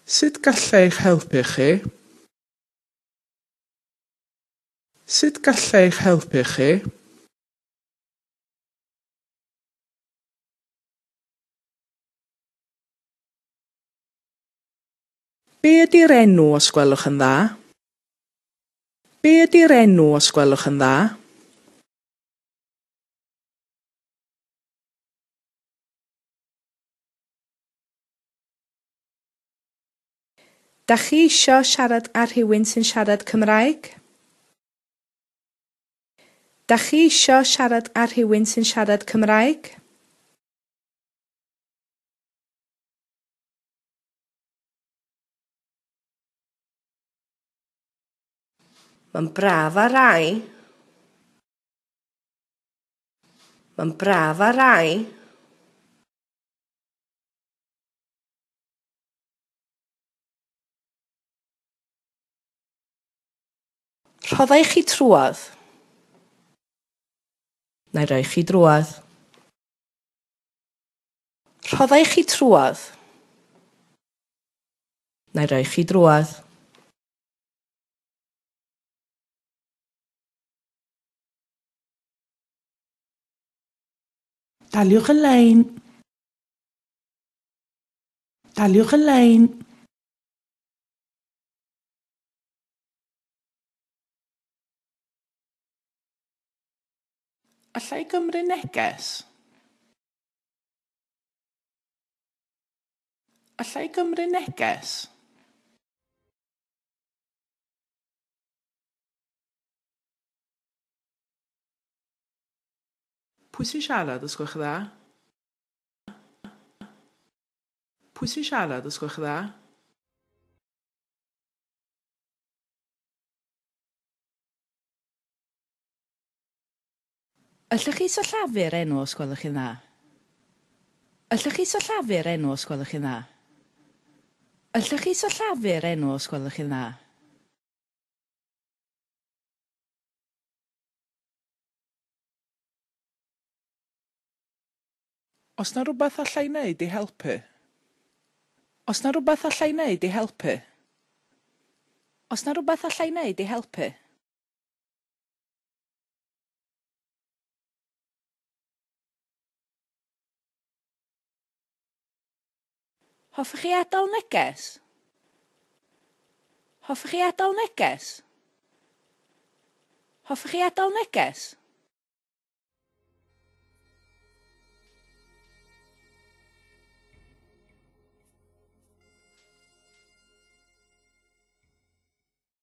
Sut gallai eich helpu chi? Sut gallai eich helpu chi? Be ydy'r enw os gwelwch yn dda? Be ydy'r enw os gwelwch yn dda? Dach chi isio siarad â rhywun sy'n siarad Cymraeg? Dach chi isio siarad â rhywun sy'n siarad Cymraeg? Mae'n braf ar rai. Mae'n braf ar rai. Rhoddai chi trwodd. Na i roi chi drwodd. Rhoddai chi trwodd. Na i roi chi drwodd. Daliwch y lein. Daliwch y lein. Alla i gymryd neges? Alla i gymryd neges? Pwy sy'n siarad os gwelwch yn dda? Pwy sy'n siarad os gwelwch yn dda? Allwch chi sillafu'r enw os gwelwch chi'n dda? Allwch chi sillafu'r enw os gwelwch chi'n dda? Allwch chi sillafu'r enw os gwelwch chi'n dda? Oes 'na rywbeth alla i wneud i helpu? Oes 'na rywbeth alla i wneud i helpu? Oes 'na rywbeth alla i wneud i helpu? Hoffech chi adael neges? Hoffech chi adael neges? Hoffech chi adael neges?